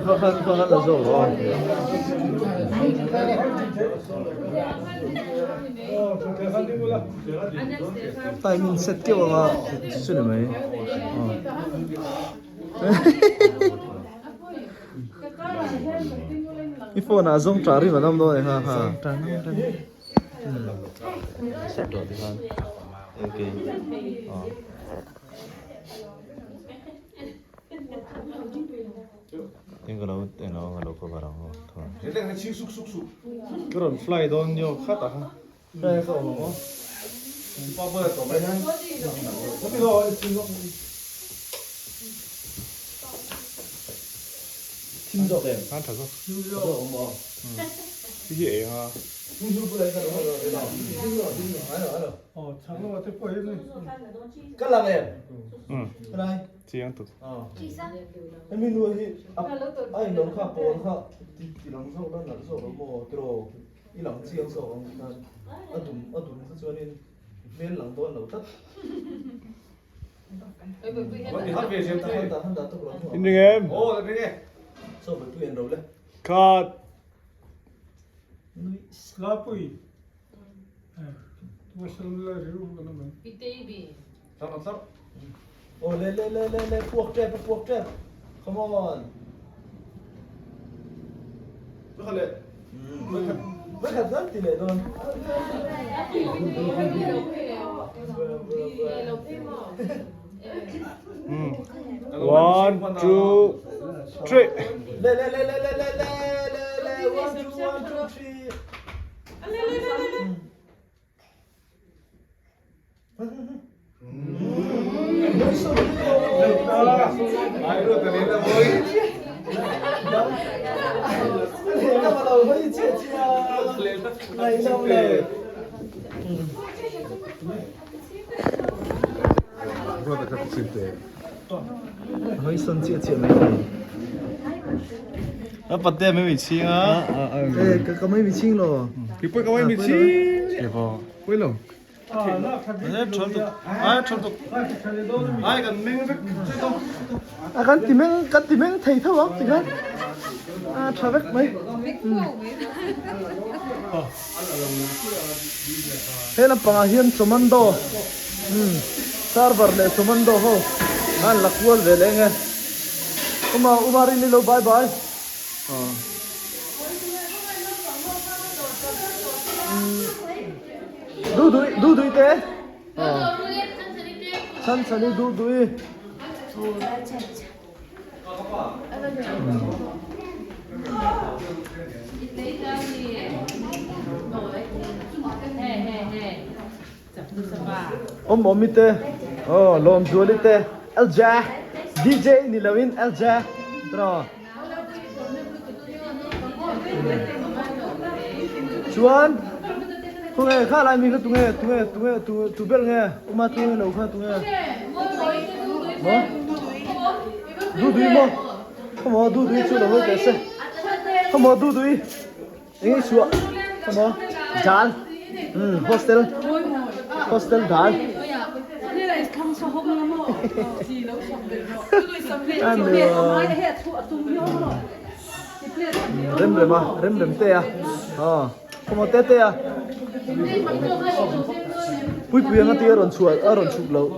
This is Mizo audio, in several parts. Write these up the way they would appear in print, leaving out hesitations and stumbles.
Kha kha kha la zawk rawh. Time in set keuh anga chu ni mai. I phone ah zawng ṭah rim an awm dawn e ha ha. Set rawh tikhan. Okay. Tin ka lo eng lo ka lo cover ang aw thaw. Ka rawn fly dawn nio khat a kha. Fly ka awm ang aw. Thim zawk em? Khan tha zawk. Thim zawk awm aw. Hi hi eng a. Ka lang em? Helai. Chiang tuk. Hemi nu hi a in lo kha pawn kha ti lang zawk la nalh zawk lo maw tiraw i lang chiang zawk ang tih khan a dum a dum kha chuanin hmel lang dawn lo tlat. In ring em? Khat. Oh le le le le le puak tep puak tep come on Với thật rất tỷ lệ thôi. One, two, three. Le le le le le le le le le one two one two three. Hơi sân chia chia mấy này. A pate mai mi ching a. Ê, cái cái mấy mi ching lo. Cái pui cái mấy mi ching. Cái po. Pui lo. A kan ti meng kan ti meng thei tho ang tikhan a tha vek mai. He lampangah hian commando server leh commando ho an la kual ve leh eng e. Uma Uma rin ilo bye bye. Du dui du dui te. Chan chani du dui. Om omi te oh lawm zuali te Elja DJ ni loin Elja tro Chuan tunge kha lai mi kha tunge tunge tunge tu tu bel nge uma tunge lo kha tunge mo du dui mo khaw du dui chu lo hoi te se khaw mo du dui eng suah khaw mo dal hostel hostel dal rem rem a rem rem te a khaw maw te te a pui pui anga tia rawn chhuah a rawn chhuk loh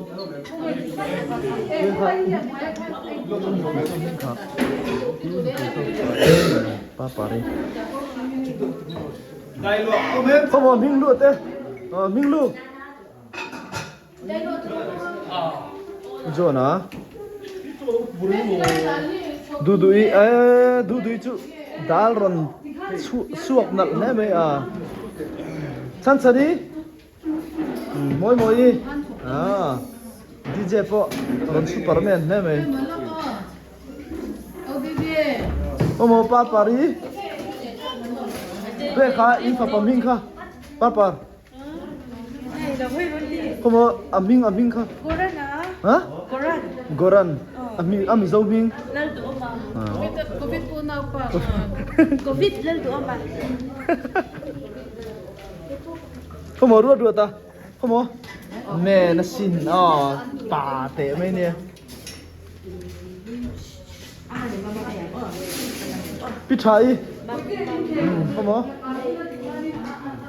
pa pari khaw maw hming lu te hming lu. John a Dudui eh Dudui chu dal rawn chhuak nalh hle mai a Chhan chhani mawi mawi ah DJ pawh rawn superman hle mai Awmaw Parpari Pe kha in fapa hming kha Parpar Khawmaw a hming a hming kha. Goran a. Ha? Goran. Goran. A hming a Mizo hming. Lal duhawma. Covid pu nau pa. Covid lal duhawma. Khawmaw ruat ruat a. Khawmaw. Me na sin a pa teh mai nia. Pi tha i khaw maw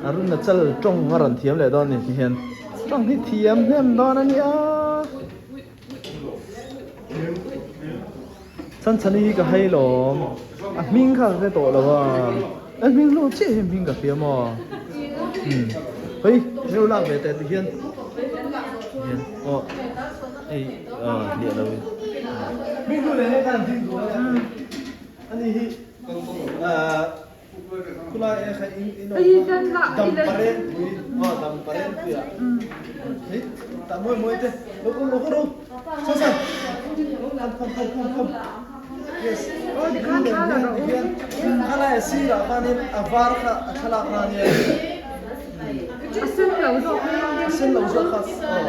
Arunachal tawng a rawn thiam leh dawn a ni ti hian tawng hi thiam hnem dawn a nia Chanchani hi ka hai lawm a hming kha ka hre tawh lo a a hming hnu chiah hi hming ka hria maw hei hmel lak ve teh ti hian aw hei aw hliah lo in hming hnu leh hei khan ding duh a ani hi ahh khulai e kha in in awm kha damparen pui aw damparen pui ah hei tah mawi mawi te lo kawm lo kawm ro san san come come come come yes hming lem hian ti hian khalai a sirah khanin a var kha a thlalak na ania A sen lo zawk a sen lo zawk kha aw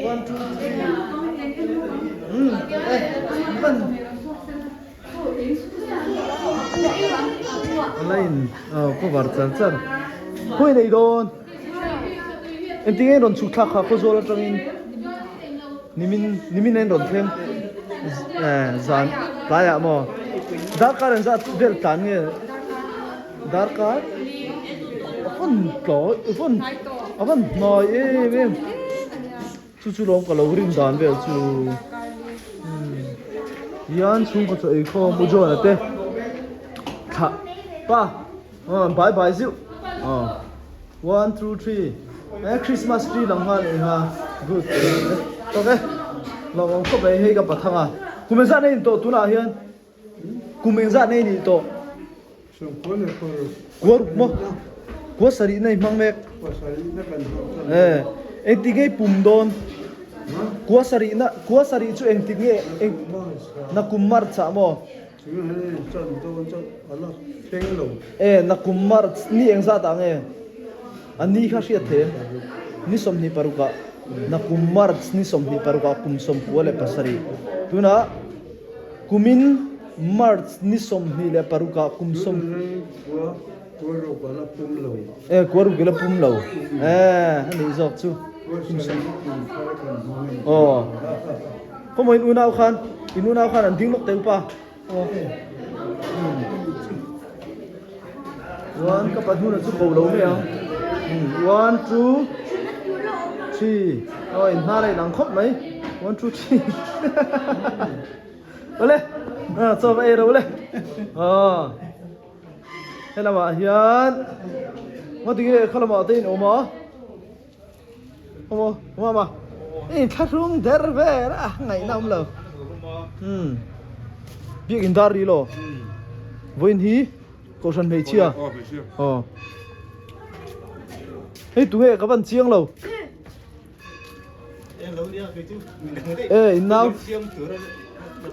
1 2 3 umm e hman Line cover char char khawi nei dawn engtin nge rawn chhuk thlak kha khawzawl atangin nimin nimin a in rawn thleng zan tlaiah maw darkar engzat vel tlan nge darkar a vawn tlai a vawn a vawn hnai em em. Chu chu lawm ka lo rin dan vel chu hian chhungkaw chaw ei khawm u John-a te thlah pa bye bye zeuh 1 2 3 eh Christmas tree lang nghal eng a good tawk e lawm awm khawp mai hei ka pathang a kum engzat nei tawh tunah hian kum engzat nei nih tawh Kua ruk maw? Kua sarih na i hmang mek. Eh, engtik nge i pum dawn? Kua sarih na, kua sarih chu engtik nge eng na kum March ah maw? Eh, na kum March ni engzat ah nge? A ni kha hriat thei em? Ni 26 ah, na kum March ni 26 ah kum 97. Tunah kumin March ni 26 ah kum sawm Eh kua ruk ila pum lo eh a nih zawk chu kum sawm aw khaw maw in unau khan in unau khan an ding lawk teh upa aw one ka pa hnuna chu ko lo mai ang 1 2 3 aw in hnar a inang khawp mai 1 2 3 Awle, chaw va ei ro le. Aw. He lamah hian ngaw tinge khaw lamah te in awm a. Awm aw, awm a ma. In thlahrung der vel a, ngaihna awm lo. Hmm. Biak in dar ri lo. Vawiin hi Kohhran hmeichhia. Aw. Hei tunge ka van chiang lo. E in nau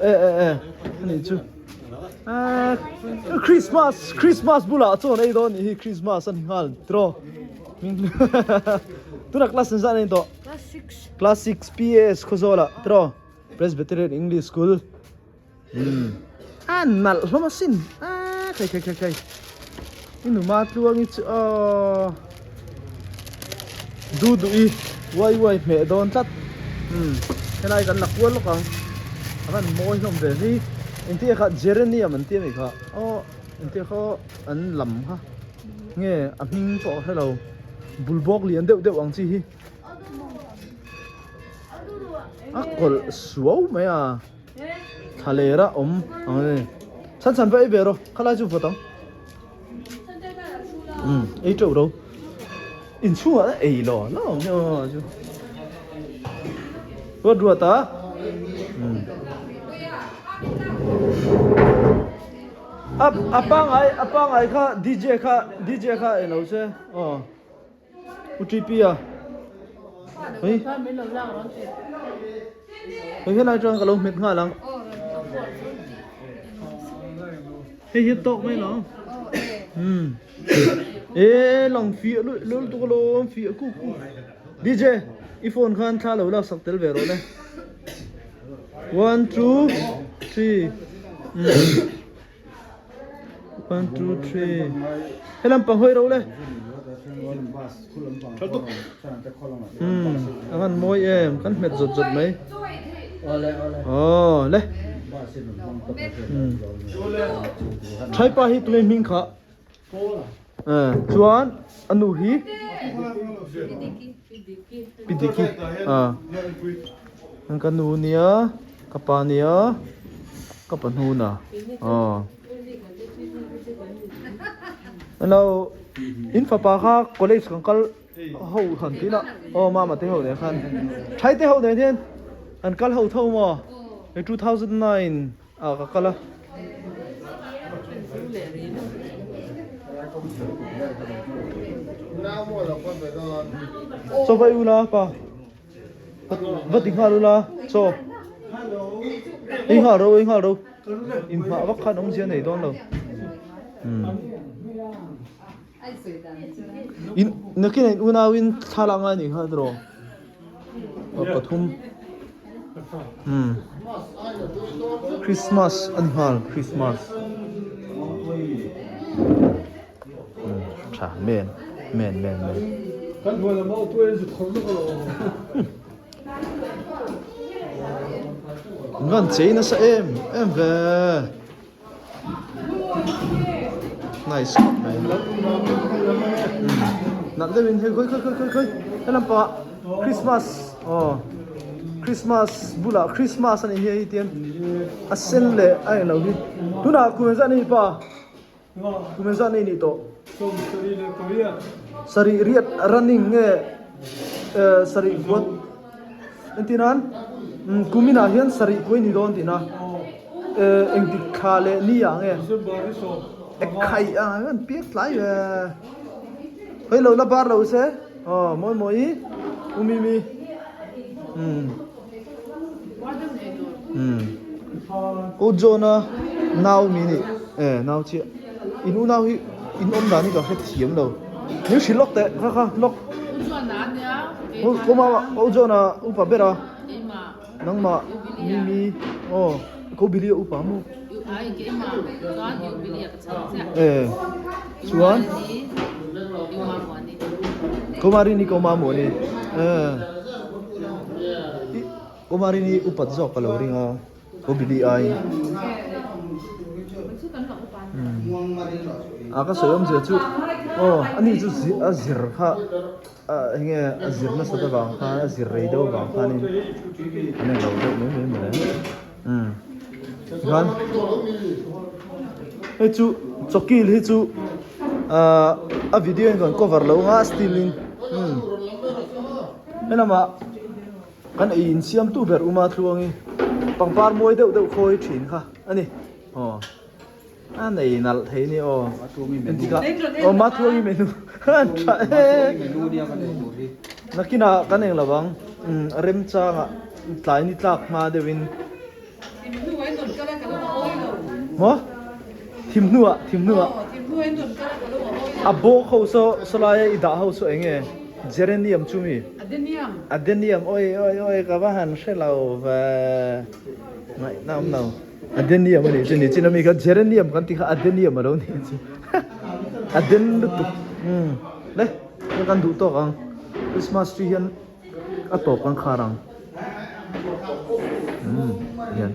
e e e ani chu Christmas Christmas bulah chuan ei dawn nih hi Christmas a ni nghal tiraw tuna class engzah nei tawh class 6 PS Khawzawl ah tiraw Presbyterian English School a nalh hlawm asin a khai khai khai khai i numa tluang i chu aw du duh i uai uai hmeh dawn tlat umm helai kan la kual lawk ang a van mawi hlawm ve hi engtia kha geranium an tia mai kha aw engtia khaw an lam kha nge a hming pawh ka hrelo bulbawk lian deuh deuh ang chi hi. A kawlh suau mai a thla ler a awm ang a ni chhan chhan va ei ve rawh khalai chu vawt ang umm ei teuh ro inchhungah a ei lo lo ang hi aw chu ruat ruat a umm a a pangai a pangai kha DJ kha DJ kha eng lo se aw. U TP a hei hei helai chuan ka lo hmet nghal ang hei hi tawk mai lo um e lang fiah luih luih lutuk alawm fiah kuk kuk DJ i phone khan thla lo lak sak tel ve rawh le 1 2 3 um 1 2 3 helam pang hawi ro le a van mawi em kan hmet zawt zawt mai. Aw le. Thaipa hi tunge hming kha? Chuan a nu hi? Pidiki. Ka nu nia, ka pa nia, ka pa hnuna. Aw. Hello. In fapa kha college kan kal ho han tih lah aw mama te ho nen khan thai te ho nen hian an kal ho tho maw hei 2009 ah ka kal a. Chaw va i ula pa va ti nghal ula chaw ei nghal ro ei nghal ro inhmah vak khan awmzia nei dawn lo umm. In nakin in unauin thlalak ngai nih kha tiraw pathum umm Christmas a ni nghal Christmas umm tha men men men men. An chei nasa em em ve. Nice khawp mai. Nalh deuh in hei khawi khawi khawi khawi helam pah Christmas aw Christmas bulah Christmas a nih hi hei tian a sen leh a englo hi tunah kum engzah nei pa kum engzah nei nih tawh sarih riat running nge sarih kuat Entirnan, kuminah hian sarih kuai ni dawn tihna engtik thla leh ni ah nge ekhai a an piak tlai ve hei lo la bar lo se aw mawi mawi u mimi umm umm u John-a nau mi nih e nau chiah in unau hi in awm dan hi ka hrethiam lo min hrilh lawk teh kha kha lawk. Ko John-a upa ber a nangmah Mimi aw ko Billy a upa maw e chuan ko Marini ko Mamuani e ko Marini upat zawk ka lo ring a. Ko Billy ai. A ka sawi awmzia chu aw ani chu a zir kha eng nge a zir nasa ta vang khan a zir rei deuh vang khanin an en lo deuh mai mai mawle umm tikhan hei chu chawkil hi chu ahh a video in kan cover lo anga still in umm helamah. Kan ei insiamtu ber Uma Thluangi pangpar mawi deuh deuh khawi thin kha a ni. Aw a nei nalh thei ni aw. Engtikah aw Mathuangi menu an tha e. Nakinah kan eng lo ang remchangah tlai ni tlak hma deuhin. Maw? Thim hnuah thim hnuah. A bawk ho saw sawlaia i dah ho saw eng nge? Geranium chu mi? Adenium. Adenium oi oi oi ka va han hre lo ve. Ngaihna awm lo. Adenium a nih chu ni chin ami kha geranium kan tih kha adenium a lo nih chu. Aden lutuk. Umm le kan duh tawk ang. Christmas tree hian a tawp kan khar ang. Umm hian.